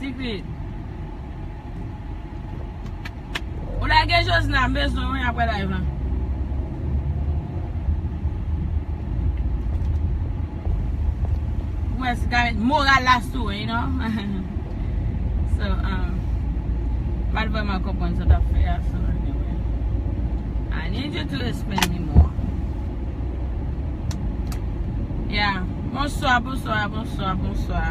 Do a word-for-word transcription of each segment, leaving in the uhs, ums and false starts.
Pipi. Ou lage Josna, m bezwen wi apre live lan. Mwen si ka met moral la sou, you know. So, um, m pa t vrèman konprann sa w t ap fè a, so, anyway. I need you to explain me more. Yeah. Bonswa, bonswa, bonswa, bonswa.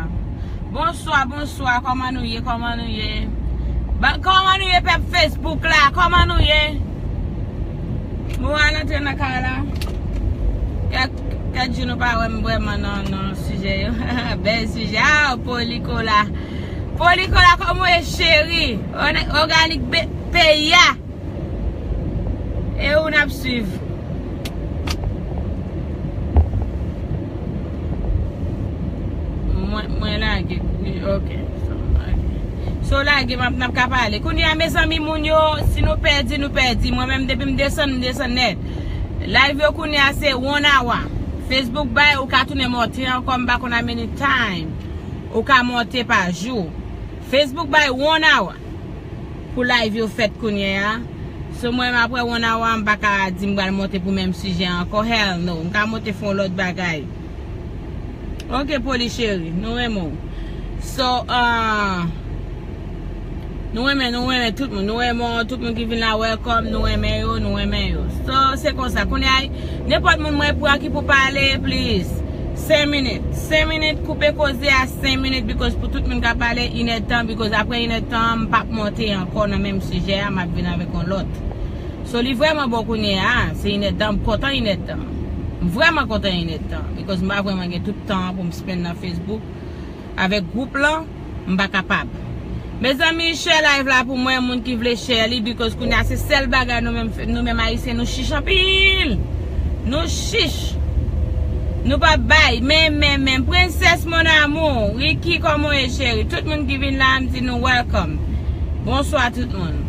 Bonswa, bonswa, kòman nou ye, kòman nou ye? Ba, kòman nou ye, pèp Facebook la, kòman nou ye? Bon, al antre nan kay la. Kèk, kèk jou nou pa wè m vrèman nan, nan sijè yo. Bèl sijè. Ah, Polikola. Polikola, kòman w ye, cheri? Òganik peyi a. E ou n ap swiv? Mwen, mwen lage. Ok. So, lage, m ap, n ap ka pale. Kounye a, mezanmi, moun yo, si nou pèdi, nou pèdi. Mwen menm, depi m desann, m desann nèt. Live yo kounye a, se one hour. Facebook bay, ou ka tounen monte ankò, m pa konn how many time ou ka monte pa jou. Facebook bay one hour pou live yo fèt kounye a. So, mwen, apre one hour, m pa ka di m pral monte pou menm sijè ankò. Hell no. M ka monte fè yon lòt bagay. Ok, Poli cheri, nou renmen w. So, uh, nou renmen, nou renmen tout moun. Nou renmen tout moun ki vin la, welcome. Nou renmen yo, nou renmen yo. So, se konsa. Kounye a, nenpòt moun mwen pran ki pou pale, please. Senk minit. Senk minit, koupe koze a senk minit, because pou tout moun ka pale inèdtan, because apre inèdtan, m p ap monte ankò nan menm sijè a, m ap vin avèk yon lòt. So, li vrèman bon kounye a, se inèdtan, m kontan inèdtan. M vrèman kontan inèdtan, because m pa vrèman gen tout tan an pou m spend nan Facebook. Avèk gwoup lan, m pa kapab. Mezanmi, share live la pou mwen, moun ki vle share li, because kounye a se sèl bagay nou menm, nou menm Ayisyen, nou chich anpil. Nou chich. Nou pa bay, men, men, men, Princess, mon amour, Ricky, kòman w ye, cheri? Tout moun ki vin la, m di nou welcome. Bonswa, tout moun.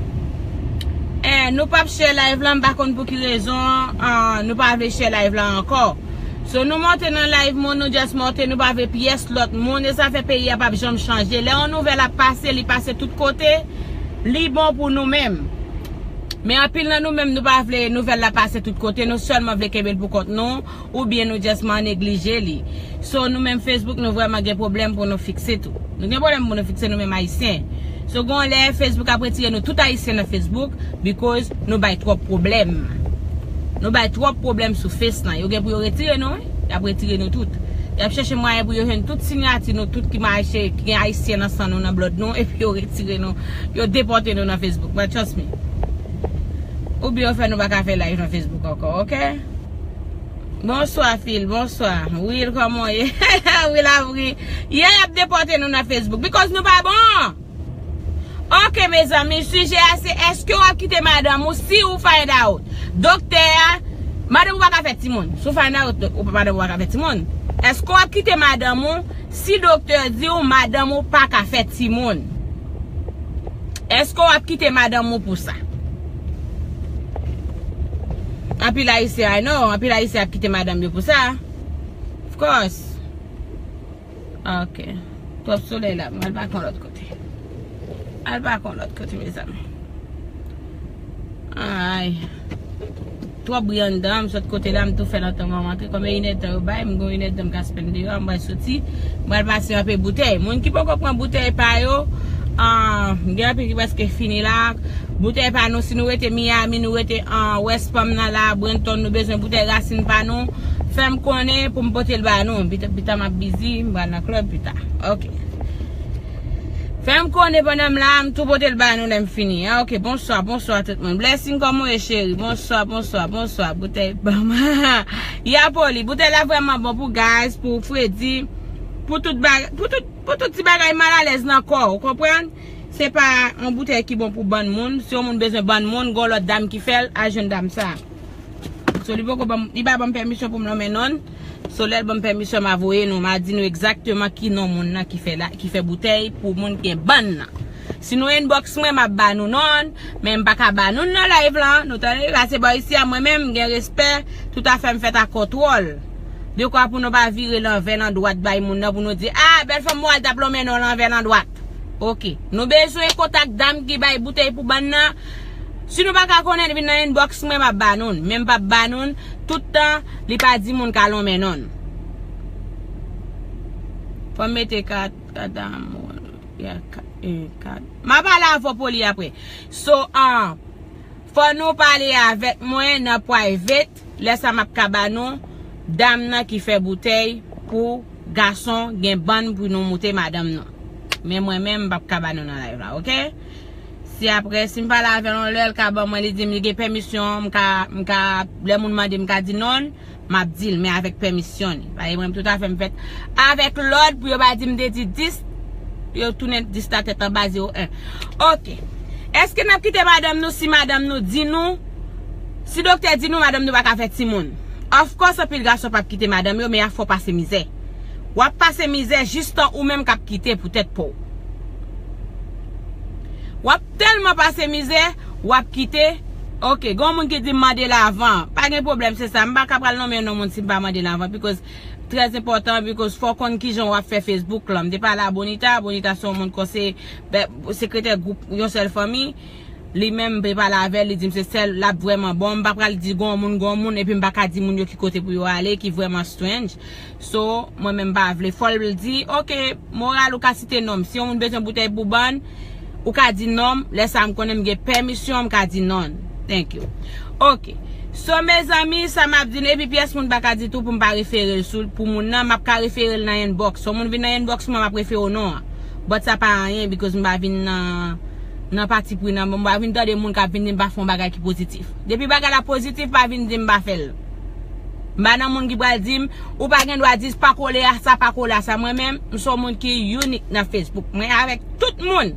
Eh, nou p ap share live la, m pa konn pou ki rezon, ah, nou pa vle share live la ankò. So, nou monte nan live moun, nou just monte, nou pa vle pyès lòt moun, e sa fè peyi a p ap janm chanje. Lè yon nouvèl ap pase, li pase tout kote, li bon pou nou menm. Men anpil nan nou menm, nou pa vle nouvèl la pase tout kote, nou sèlman vle kenbe l pou kont nou, oubyen nou just man neglije li. So, nou menm Facebook, nou vrèman gen pwoblèm pou nou fikse tou. Nou gen pwoblèm pou nou fikse nou menm Ayisyen. So, gon lè Facebook ap retire nou tout Ayisyen nan Facebook, because nou bay twòp pwoblèm. Nou bay twòp pwoblèm sou Face lan. Yo gen pou yo retire nou, wi. Y ap retire nou tout. Y ap chèche mwayen pou yo jwenn tout siyati nou tout ki mache, ki gen Ayisyen nan san nou, nan blood nou, epi yo retire nou, yo depòte nou nan Facebook. But trust me. Oubyen yo fè nou pa ka fè live nan Facebook ankò, ok? Bonswa, Phil, bonswa. Will, kòman w ye? Will ap ri. Yeah, y ap depòte nou nan Facebook, because nou pa bon. Ok, mezanmi, sijè a se, èske w ap kite madanm ou si ou find out doktè a, madanm ou pa ka fè timoun? Si w find out, ou, madanm ou pa ka fè timoun. Èske w ap kite madanm ou si doktè di w madanm ou pa ka fè timoun? Èske w ap kite madanm ou pou sa? Anpil Ayisyen, I know, anpil Ayisyen ap kite madanm yo pou sa. Of course. Ok. Twòp solèy la, m al pake yon lòt kote. Al pake yon lòt kote, mezanmi. Ay. Twòp bri anndan, m sot kote la, m tou fè lontan m antre. Kòm e inèdtan yo bay, m gon inèdtan m ka spend deyò, m pral soti. M pral pase anpe boutèy. Moun ki poko pran boutèy pa yo, ah, gen anpil ki prèske fini la. Boutèy pa nou, si nou rete Miami, nou rete an West Palm nan la, Brenton, nou bezwen boutèy rasin pa nou, fè m konnen pou m pote l ba nou. Pita, pita m ap busy, m pral nan club pita. Ok. Fè m konnen pandan m la, m tou pote l ba nou lè m fini. Ah, ok, bonswa, bonswa tout moun. Blessing, kòman w ye, cheri? Bonswa, bonswa, bonswa. Boutèy, ban m. Ya Poli, boutèy la vrèman bon pou gaz, pou fredi, pou tout bagay, pou tout, pou tout ti bagay malalèz nan kò w, ou konprann? Se pa yon boutèy ki bon pou bann moun. Si yon moun bezwen bann moun, gon lòt dam ki fè l, al jwenn dam sa. So, li poko ban m, li pa ban m pèmisyon pou m lonmen non l. So, lè l ban m pèmisyon, m a voye nou, m a di nou egzakteman ki non moun nan ki fè la, ki fè boutèy pou moun ki gen bann nan. Si nou inbox mwen, m ap ba nou non l, men m pa ka ba nou l nan live lan. Nou tande, pase bò isi a, mwen menm, m gen respè, tout afè m fèt ak kontwòl. Dekwa pou nou pa vire lanvè landwat bay moun nan, pou nou di, ah, bèl fanm, mwen al t ap lonmen non l anvè landwat. Ok. Nou bezwen kontak dam ki bay boutèy pou bann nan. Si nou pa ka konnen, vin nan inbox mwen, m ap ba nou l. Men m p ap ba nou l tout tan, li pa di moun ka lonmen non l. Fò m mete kat, kat damou. Ya, kat, eh, kat. M a pale avè w poli apre. So, ah, fò nou pale avèk mwen nan private. Lè sa m ap ka ba nou dam nan ki fè boutèy pou gason gen bann pou nou moute madanm nou. Men mwen menm, m p ap ka ba nou nan live la, ok? Si apre, si m pale avè l yon lè, l ka ban mwen, li di m li gen pèmisyon, m ka, m ka, lè moun mande m, m ka di non, m ap di l, men avèk pèmisyon li. Paske mwen, tout afè m fèt avèk lòd pou yo pa di m te di dis, yo tounen dis la tèt anba zewo en. Ok. Èske n ap kite madanm nou si madanm nou di nou, si doktè di nou madanm nou pa ka fè timoun? Of course, anpil gason p ap kite madanm yo, men y ap fè w pase mizè. W ap pase mizè jistan ou menm k ap kite pou tèt pa w. W ap tèlman pase mizè, w ap kite. Ok, gen yon moun ki di m mande l avan. Pa gen pwoblèm, se sa. M pa ka pral nonmen non moun si m pa mande l avan, because trè enpòtan, because fò w konn kijan w ap fè Facebook lan. M te pale a Bonita, Bonita se yon moun konse, ben, sekretè gwoup Yon Sèl Fanmi. Li menm, m te pale avè l, li di m se sèl, l ap vrèman bon. M pa pral di gon moun, gon moun, epi m pa ka di moun yo ki kote pou yo ale, ki vrèman strange. So, mwen menm m pa vle. Fò l di, ok, moral ou ka site non m. Si yon moun bezwen boutèy pou bann, ou ka di non m. Lè sa m konnen m gen pèmisyon, m ka di non. Thank you. Ok. So, mezanmi, sa m ap di n, epi pyès moun pa ka di tou pou m pa refere l sou, pou moun nan, m ap ka refere l nan inbox. So, moun vin nan inbox mwen, m ap refere w non an. But sa pa anyen, because m pa vin nan, nan pati pri nan, m pa vin tande moun k ap vin di m pa fè yon bagay ki pozitif. Depi bagay la pozitif, pa vin di m pa fè l. M pa nan moun ki pral di m, ou pa gen dwa di pa kole a sa, pa kole a sa. Mwen menm, m se yon moun ki unique nan Facebook. Mwen avèk tout moun.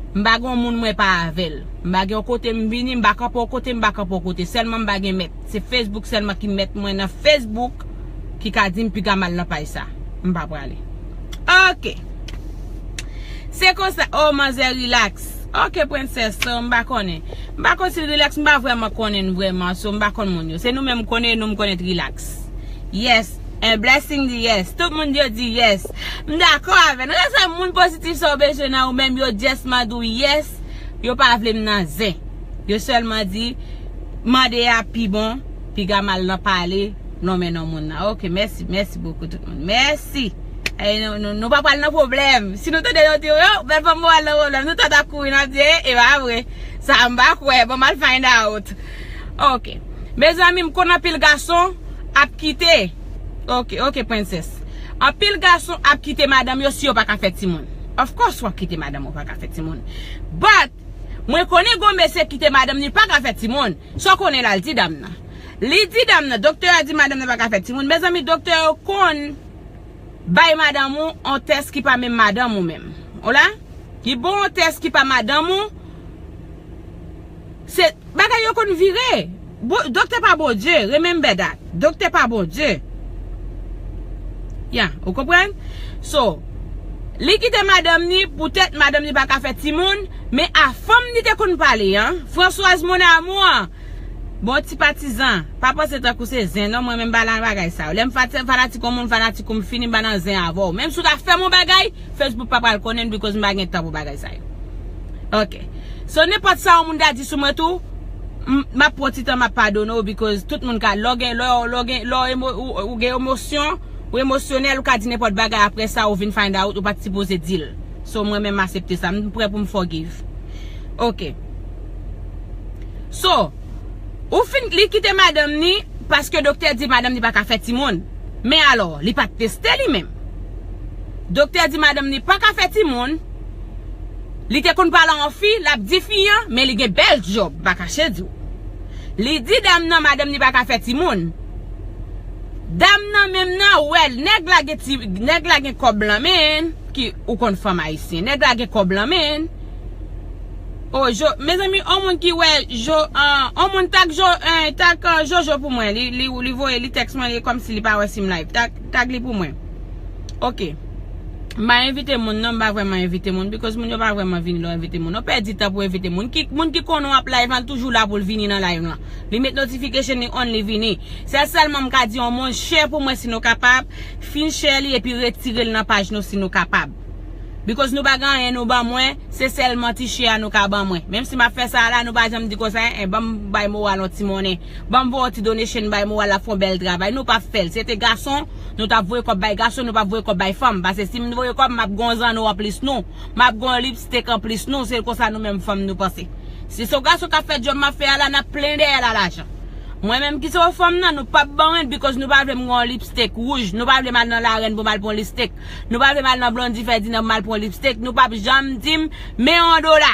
M pa gen yon moun mwen pa avè l. M pa gen yon kote m vini, m pa kanpe yon kote, m pa kanpe yon kote. Sèlman m pa gen mèt. Se Facebook sèlman ki mèt mwen nan Facebook, ki ka di m piga m al nan paj sa. M pa prale. Ok. Se konsa. Oh, manzè relax. Ok, princess, so, m pa konnen. M pa konn si l relax, m pa vrèman konnen l vrèman, so, m pa konn moun yo. Se nou menm konnen, nou m konnen relax. Yes. And blessing di yes. Tout moun yo di yes. M dakò avè nou. Lè sa moun pozitif sa w bezwen nan ou menm, yo just mande w yes. Yo pa vle m nan zen. Yo sèlman di, mande a pi bon, piga m al nan pale, non men non moun nan. Ok, mèsi, mèsi bokou tout moun. Mèsi. Ey, nou, nou, nou pa pral nan pwoblèm. Si nou tande yo di, yo, bèl fanm, nou al nan pwoblèm. Nou tande ap kouri, n ap di, e, e pa vre. Sa, m pa kwè. Bon, m al find out. Ok. Mezanmi, m konn anpil gason ap kite. Ok, ok, princess. Anpil gason ap kite madanm yo si yo pa ka fè timoun. Of course, w ap kite madanm ou pa ka fè timoun. But, mwen konnen gon mesye kite madanm ni pa ka fè timoun. Sa w konnen la, l di dam nan. Li di dam nan, doktè a di madanm nan pa ka fè timoun. Mezanmi, doktè yo konn bay madanm ou on tès ki pa menm madanm ou menm. Ola? Li bon on tès ki pa madanm ou. Se bagay yo konn vire. Bo-, doktè pa Bondye, remember that. Doktè pa Bondye. Ya, ou konprann? So, li kite madanm ni, poutèt madanm ni pa ka fè timoun, men a fanm ni te konn pale an, Françoise Mon Amour an, bon ti patizan, pa panse tankou se zen, non, mwen menm pa nan bagay sa yo. Lè m fat-, fanatik yon moun, fanatik ou m fini, m pa nan zen avè w. Menm si w ta fè m yon bagay, Facebook pa pral konnen l, because m pa gen tan pou bagay sa yo. Ok. So, nenpòt sa yon moun ta di sou mwen tou, m, m ap pran ti tan, m ap padone w, because tout moun ka, lè w gen, lè w, lè w gen, lè w emo-, ou, ou gen emosyon, ou emosyonèl, ou ka di nenpòt bagay, apre sa, ou vin find out, ou pa t sipoze di l. So, mwen menm, m aksepte sa. M prè pou m forgive. Ok. So, ou fin, li kite madanm ni, paske doktè di madanm ni pa ka fè timoun. Men alò, li pa t teste li menm. Doktè di madanm ni pa ka fè timoun. Li te konn pale a yon fi, l ap di fi an, men li gen bèl djòb, m pa kache di w. Li di dam nan, madanm ni pa ka fè timoun. Dam nan menm nan, wè, nèg la gen ti, nèg la gen kòb lan men, ki, ou konn fanm ayisyen, nèg la gen kòb lan men. Oh, Jo, mezanmi, on moun ki wè, Jo, ah, on moun tag Jo, eh, tag, ah, Jojo pou mwen, li, li, li voye, li tèks mwen, li kòmsi li pa wè si m live. Tag, tag li pou mwen. Ok. M pa envite moun, non, m pa vrèman envite moun, because moun yo pa vrèman vini lè w envite moun. Ou pèdi tan pou envite moun. Ki, moun ki konnen w ap live, an, l toujou la pou l vini nan live lan. Li met notification li on, li vini. Se sèlman m ka di yon moun, share pou mwen si nou kapab, fin share li epi retire l nan paj nou si nou kapab. Because nou pa gen anyen nou ban mwen, se sèlman ti chè a nou ka ban mwen. Menm si m ap fè sa a la, nou pa janm di konsa, en, ban m bay moral yon ti monnen. Ban m voye yon ti donation bay moral, l ap fè yon bèl travay. Nou p ap fè l. Si se te gason, nou t ap voye kòb bay gason, nou p ap voye kòb bay fanm. Paske si m voye kòb, m ap gen yon zanno anplis nou. M ap gen yon lipstik anplis nou. Se konsa nou menm fanm nou panse. Si se yon gason k ap fè djòb m ap fè a la, n ap plen dèyè l a lajan. Mwen menm ki se yon fanm nan, nou p ap ban mwen l because nou pa vle m gen yon lipstik wouj. Nou pa vle m al nan larèn pou m al pran lipstik. Nou pa vle m al nan Blondy Ferdinand pou m al pran lipstik. Nou p ap janm di m, men yon dola.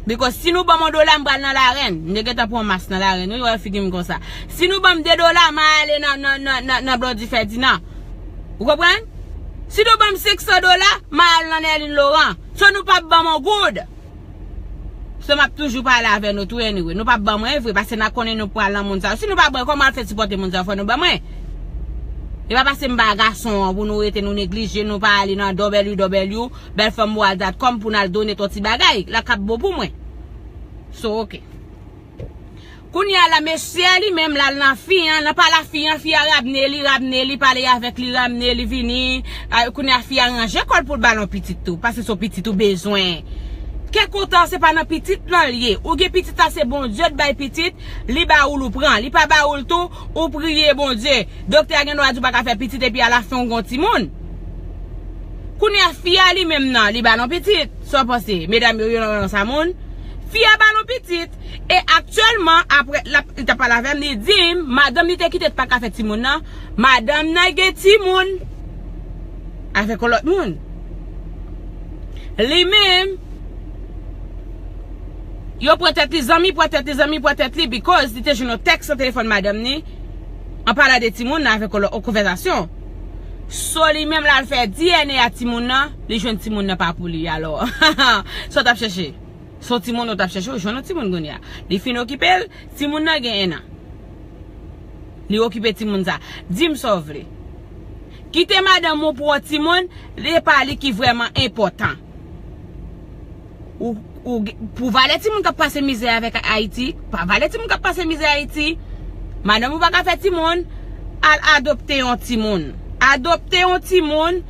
Because si nou ban m yon dola, m pral nan larèn. M te gentan pran mas nan larèn, wi, wè figi m konsa. Si nou ban m de dola, m a ale nan, nan, nan, nan, nan Blondy Ferdinand. Ou konprann? Si nou ban m senk san dola, m a al nan Nerline Laurent. So nou p ap ban m yon goud. So m ap toujou pale avè nou tou anyway. Nou p ap ban mwen vre, paske n a konnen nou pral nan moun sa yo. Si nou pa ban mwen, kòman al fè sipòte moun sa yo, fò nou ban mwen. E pa paske m pa gason an pou nou rete nou neglije, nou pa ale nan W W W bèlfanmmoral dot com pou n al donate yon ti bagay. La k ap bon pou mwen. So, ok. Kounye a la, mesye a li menm, l al nan fi an, nan pale a fi an, fi a ramne li, ramne li, pale avèk li, ramne li, vini. A, kounye a, fi a ranje kò l pou l ba l yon pitit tou, paske se yon pitit ou bezwen. Kè kontan, se pa nan pitit lan l ye. Ou gen pitit la, se Bondye t bay pitit, li ba ou l, ou pran. Li pa ba ou l tou, ou priye Bondye. Doktè a gen dwa di w pa ka fè pitit, epi alafen ou gen yon timoun. Kounye a, fi a li menm nan, li ba l yon pitit. Sa w panse? Medam yo, yo nan sa moun. Fi a ba l yon pitit. E aktyèlman, apre, l ap, li t ap pale avè m, li di m, madanm li te kite t pa ka fè timoun nan. Madanm nan gen timoun avèk yon lòt moun. Li menm, yo pran tèt li, zanmi pran tèt li, zanmi pran tèt li, because li te jwenn yon tèks nan telefòn madanm ni, an palan de timoun nan avèk yon lòt, yon konvèsasyon. So li menm l al fè D N A a timoun nan, li jwenn timoun nan pa pou li, alò. Sa w t ap chèche? Se yon timoun ou t ap chèche, ou jwenn yon timoun kounye a. Li fin okipe l, timoun nan gen en an. Li okipe timoun sa. Di m sa w vle. Kite madanm ou pou yon timoun, li pa li ki vrèman enpòtan. Ou, ou, pou valè timoun k ap pase mizè avèk Ayiti, pa valè timoun k ap pase mizè Ayiti. Madanm ou pa ka fè timoun, al adopte yon timoun. Adopte yon timoun,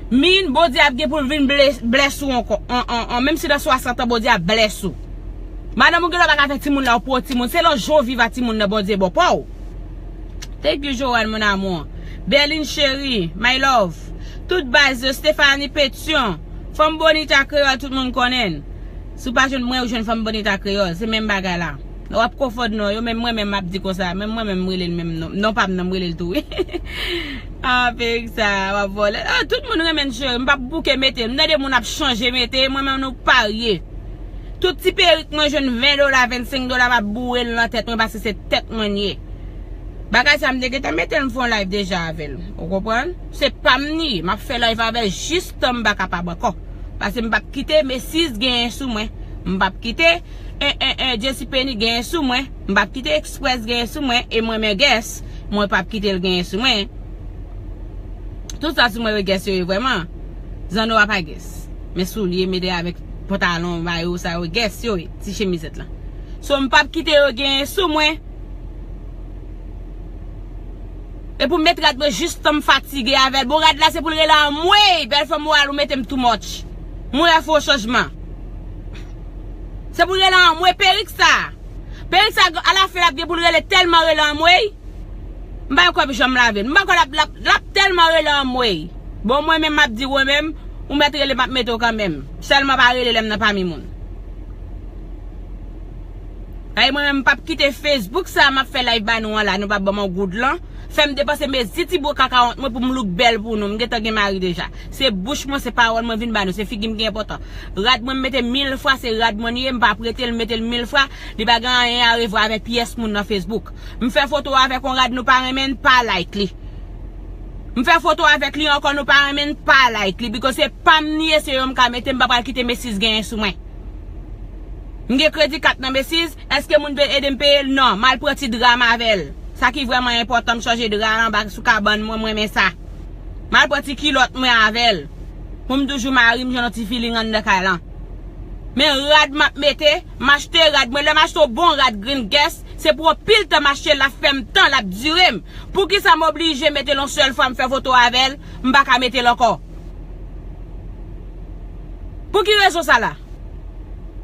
min Bondye ap gen pou l vin ble-, blès ou ankò. An, an, an, menm si nan swasant an, Bondye ap blès ou. Madanm ou gen dwa pa ka fè timoun la, ou pran timoun. Se lòt jan w viv a timoun nan Bondye ba w pa w. Thank you, Joanne, mon amour. Berline Chérie, my love. Tout baz yo, Stéphanie Pétion. Fanm Bonita Kreyòl, tout moun konnen. Si w pa jwenn mwen, ou jwenn Fanm Bonita Kreyòl. Se menm bagay la. W ap konfonn non yo, menm mwen menm m ap di konsa. Menm mwen menm m rele l menm non. Non pa m nan m rele l tou, wi. Ah, perik sa, w ap vòlè. Ah, tout moun renmen cheve. M p ap bouke mete l. M tande moun ap chanje mete, mwen menm nou parye. Tout ti perik mwen jwenn ven dola, vennsenk dola, m ap boure l nan tèt mwen paske se tèt mwen l ye. Bagay sa m te gentan mete l, m fè yon live deja avè l. Ou konprann? Se pa m li ye. M ap fè live avè l jistan m pa kapab ankò. Paske m p ap kite Macy's genyen sou mwen. M p ap kite en, en, en, JCPenney genyen sou mwen. M p ap kite Express genyen sou mwen. E mwen menm Guess, mwen p ap kite l genyen sou mwen. Tout sa sou mwen yo Guess yo ye vrèman. Zanno a pa Guess. Men soulye, mete avèk pantalon, mayo, sa yo Guess yo ye. Ti chemizèt lan. So, m p ap kite yo genyen sou mwen. E pou m met rad mwen jistan m fatige avè l. Bon, rad la se pou l rele anmwey, bèl fanm moral ou mete m too much. Mwen wè fè yon chanjman. Se pou l rele anmwey, perik sa. Perik sa, alafen l ap gen pou l rele tèlman rele anmwey. M pa kwè pou janm lave l. M pa kwè l ap, l ap, l ap tèlman rele anmwey. Bon, mwen menm m ap di w menm, ou mèt rele m ap mete w kanmenm. Sèlman pa rele lè m nan pami moun. Ay, mwen menm m p ap kite Facebook sa m ap fè live ba nou an la, nou p ap ban m yon goud lan. Fè m depanse mezi ti bro kakawont mwen pou m look bèl pou nou. M gentan gen mari deja. Se bouch mwen, se pawòl mwen vin ba nou. Se figi m ki enpòtan. Rad mwen m mete mil fwa, se rad mwen li ye, m p ap rete l, m mete l mil fwa. Li pa gen anyen a revwa avèk pyès moun nan Facebook. M fè foto avèk yon rad nou pa renmen n, pa like li. M fè foto avèk li ankò nou pa renmen n, pa like li. Because se pa m li ye, se yo m ka mete, m pa pral kite Macy's genyen sou mwen. M gen kredi kat nan Macy's, èske moun vle ede m peye l? Non, m al pran ti dra m avè l. Sa ki vrèman enpòtan, m chanje dra anba sou kabann mwen, m renmen sa. M al pran ti kilòt mwen avè l. Pou m toujou mari m jwenn yon ti feeling anndan kay lan. Men rad m ap mete, m achte rad mwen. Lè m achte yon bon rad green Guess, se pou yon pil tan m achte l, l ap fè m tan, l ap dire m. Poukisa m oblije mete l yon sèl fwa, m fè foto avè l, m pa ka mete l ankò? Pou ki rezon sa la?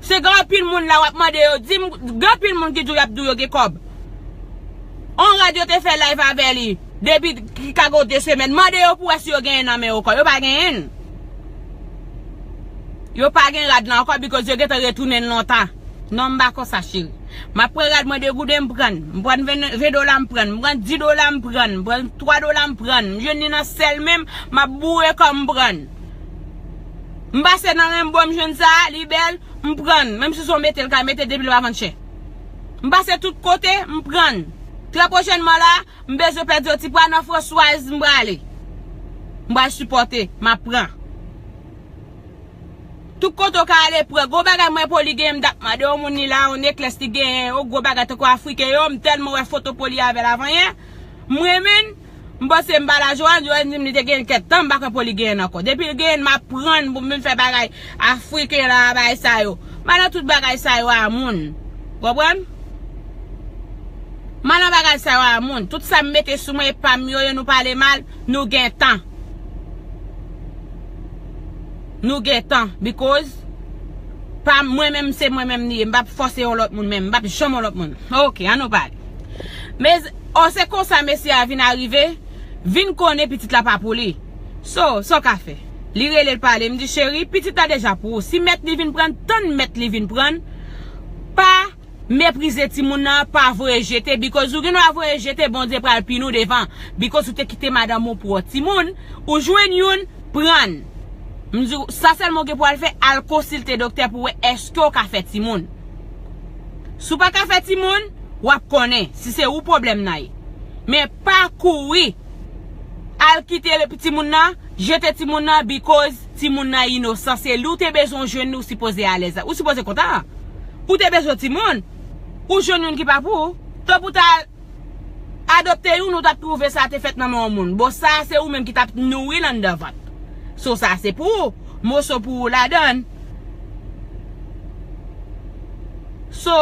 Se gen anpil moun la w ap mande yo, di m, gen anpil moun ki di w y ap di w yo gen kòb. On rad yo te fè live avè li, depi ki ka gen de semèn. Mande yo pou wè si yo genyen nan men yo ankò. Yo pa genyen. Yo pa gen rad la ankò, because yo gentan retounen l lontan. Non, m pa konsa, cheri. M ap pran rad mwen de gouden, m pran. M pran ven, ven dola, m pran. M pran dis dola, m pran. M pran twa dola, m pran. M jwenn li nan sèl men m, m ap boure kò m, m pran. M pase nan Rembo, m jwenn sa, li bèl, m pran. Menm si se yon mete, l ka mete depi l pa vann chè. M pase tout kote, m pran. Trè pwochènman la, m bezwen pèdi yon ti pwa nan Françoise, m prale. M pral sipòte, m ap pran. Tout kote w ka ale, pran. Gwo bagay mwen Poli genyen, m t ap mande yon moun li la, yon Eclair li genyen, yon gwo bagay tankou Afriken yo, m tèlman wè foto Poli avè l avan yè. M renmen l, m panse m pa la Joanne, Joanne di m li te genyen kèk tan, m pa kwè Poli genyen l ankò. Depi l genyen l, m ap pran l pou m vin fè bagay Afriken la, bagay sa yo. M pa nan tout bagay sa yo a moun. Konprann? M pa nan bagay sa yo a moun. Tout sa m mete sou mwen e pa m yo ye, nou pale mal, nou gen tan. Nou gen tan, because pa mwen menm, se mwen menm li ye. M p ap fòse yon lòt moun menm. M p ap janm yon lòt moun. Ok, an nou pale. Men, o, se konsa mesye a vin arive, vin konnen pitit la pa pou li. So, sa w ka fè? Li rele l pale, m di, cheri, pitit la deja pou ou. Si mèt li vin pran, tann mèt li vin pran, pa meprize timoun nan, pa voye jete, because ou gen dwa voye jete, Bondye pral pini w devan, because ou te kite madanm ou pou yon timoun, ou jwenn youn, pran l. M di w, sa sèlman w gen pou al fè, al konsilte doktè pou wè èske w ka fè timoun. Si w pa ka fè timoun, w ap konnen si se ou pwoblèm nan ye. Men pa kouri al kite le timoun nan, jete timoun nan, because timoun nan inosan. Se li w te bezwen w jwenn, ou sipoze alèz. Ou sipoze kontan. Ou te bezwen timoun, ou jwenn youn ki pa pou ou. Tanpou ta adopte youn, ou t ap twouve sa te fèt nan men yon moun. Bon, sa se ou menm ki t ap nouri l anndan vant. So, sa se pou ou. Moso pou ou ladann. So,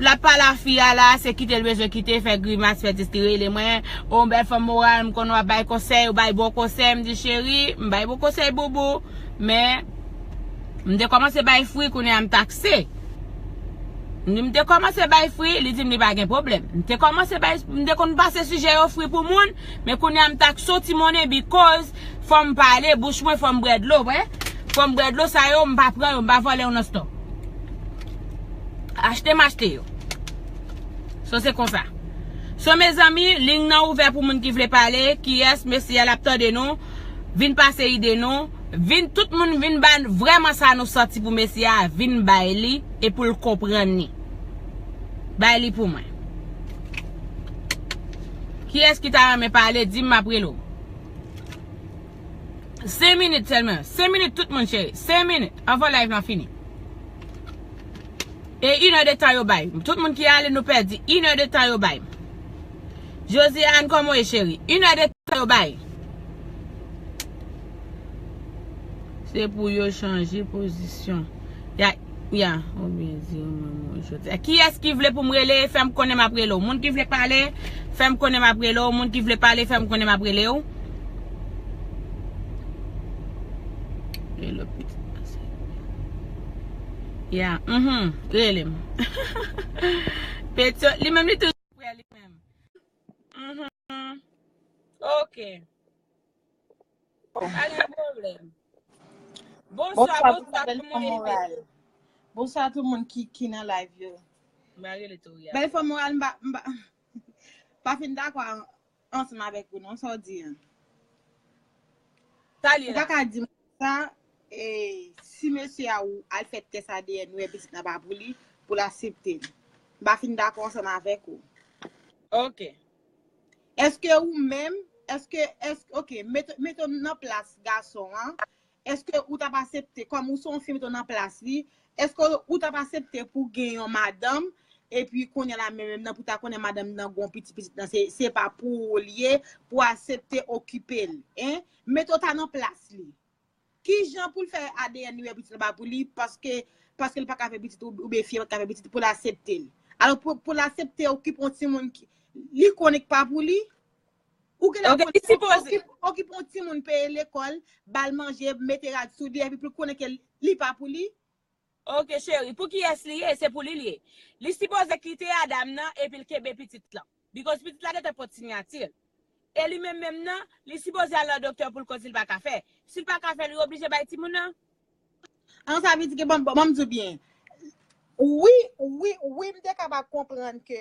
l ap pale a fi a la, se kite l bezwen kite, fè grimas, fè dis, li rele mwen. O, bèl fanm moral, m konn w ap bay konsèy, ou bay bon konsèy, m di, cheri, m bay bon konsèy, boubou. Men, m te kòmanse bay fri, kounye a m takse. M di, m te kòmanse bay fri, li di m li pa gen pwoblèm. M te kòmanse bay, m te konn pase sijè yo fri pou moun, men kounye a m takse w ti monnen, because fò m pale, bouch mwen fò m bwè dlo, wi. Fò m bwè dlo, sa yo, m pa pran yo, m pa vòlè yo nan stòk. Achte m achte yo. So, se konsa. So, mezanmi, liy nan ouvè pou moun ki vle pale, kiyès, mesye a l ap tande nou, vin pase ide nou, vin, tout moun vin ba n vrèman sa nou santi pou mesye a, vin bay li, e pou l konprann li. Bay li pou mwen. Kiyès ki ta renmen pale, di m, m ap rele w. Senk minit sèlman. Senk minit, tout moun, cheri. Senk minit anvan live lan fini. E inè de tan yo bay. Tout moun ki ale, nou pèdi inè de tan yo bay. Josiane, kòman w ye, cheri? Inè de tan yo bay. Se pou yo chanje pozisyon. Ya, ya, oubyen di yo mwen mwen jodi. Kiyès ki vle pou m rele, fè m konnen m ap rele w. Moun ki vle pale, fè m konnen m ap rele w. Moun ki vle pale, fè m konnen m ap rele w. Rele w pitit. Ya, mhm, rele m. Petyon, li menm li toujou prè li menm. Mhm. Ok. Pa gen pwoblèm. Bonswa, bonswa, kòman w ye? Bonswa tout moun ki, ki nan live yo. M pa rele Toria. Bèl fanm moral, m pa, m pa, pa fin dakò an-, ansanm avèk ou non, sa w di an. Sa l ye la? Ou pa ka di m sa, e, si mesye a ou al fè tès A D N, ou wè pitit la pa pou li, pou l aksepte l. M pa fin dakò ansanm avèk ou. Ok. Èske ou menm, èske, èske, ok, mete, mete w nan plas gason an, èske ou t ap aksepte, kòm ou se yon fi, mete w nan plas li, èske ou t ap aksepte pou gen yon madanm, epi kounye a la menm, menm nan pou ta konnen madanm nan gon pitit, pitit nan se, se pa pou ou li ye, pou aksepte okipe l, en? Mete w ta nan plas li. Kijan pou l fè A D N li wè pitit la pa pou li, paske, paske l pa ka fè pitit, ou, oubyen fi a pa ka fè pitit pou l aksepte l? Alò, pou, pou l aksepte okipe yon timoun ki, li konnen k pa pou li? Ou genlè Ok, konn li sipoze. Okipe yon timoun, peye lekòl, ba l manje, mete rad sou li, epi pou l konnen ke li pa pou li. Ok, cheri, pou kiyès li ye? Se pou li li ye. Li sipoze kite Adam nan epi l kenbe pitit lan. Because pitit la gentan pot siyati l. E li menm menm nan, li sipoze al nan doktè pou l konn si l pa ka fè. Si l pa ka fè, li oblije bay timoun nan. An sa vle di ke, bon, bon, bon, m di w byen. Wi, wi, wi, m te kapab konprann ke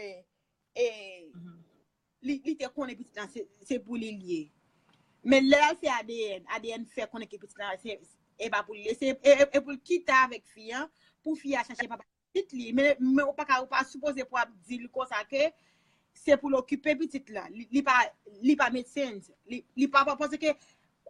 e, li, li te konnen pitit lan se, se pou li l ye. Men lè l al fè A D N, A D N fè konnen ke pitit lan se, e pa pou li l ye. Se, e, e, e pou l kite avèk fi an, pou fi a chache papa pitit li. Men, men ou pa ka, ou pa sipoze pou ap di l konsa ke se pou l okipe pitit lan. Li, li pa, li pa make sense. Li, li pa, pa, paske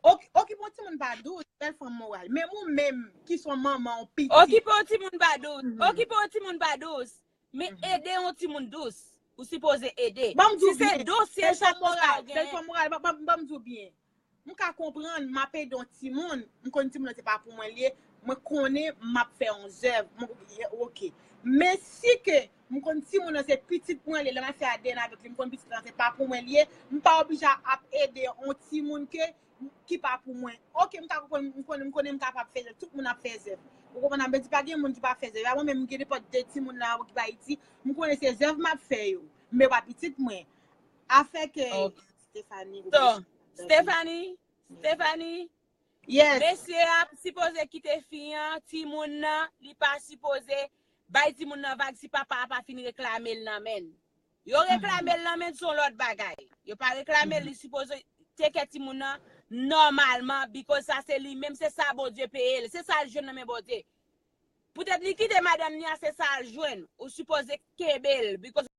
oki-, okipe yon timoun pa dous, bèl fanm moral. Men ou menm ki son manman, yon pitit. Okipe yon timoun pa dous. Okipe yon timoun pa dous. Men ede yon timoun dous. Ou sipoze ede. Ban m di Si w se byen, dosye bèl fanm chak moun sa moral, gen. Bèl fanm moral, ban, ban, ban m di w byen. M ka konprann, m ap ede yon timoun, m konn timoun nan se pa pou mwen l ye, mwen konnen m ap fè yon zèv, mwen, ok. Men si ke m konn timoun nan se pitit mwen l ye, lè m al fè A D N avèk li, m konn pitit lan se pa pou mwen l ye, m pa oblije ap ede yon timoun ke, ki pa pou mwen. Ok, m ka konprann, m konnen, m konnen m kapab fè zèv, tout moun ap fè zèv. Ou konprann, m di pa gen moun ki pa fè zèv. A mwen menm, m gen nenpòt de timoun nan ki pa Ayiti, m konnen se zèv m ap fè yo, men pa pitit mwen. Afè ke Ok. Stephanie, So, Stephanie, Stephanie, yes, mesye a sipoze kite fi an, timoun nan, li pa sipoze bay timoun nan vag si papa a pa fin reklame l nan men l. Yo reklame l nan men l, se yon lòt bagay. Yo pa reklame l, li sipoze teke timoun nan nòmalman, because sa se li menm, se sa Bondye peye l, se sa l jwenn nan men Bondye. Poutèt li kite madanm li a, se sa l jwenn. Ou sipoze kenbe l, because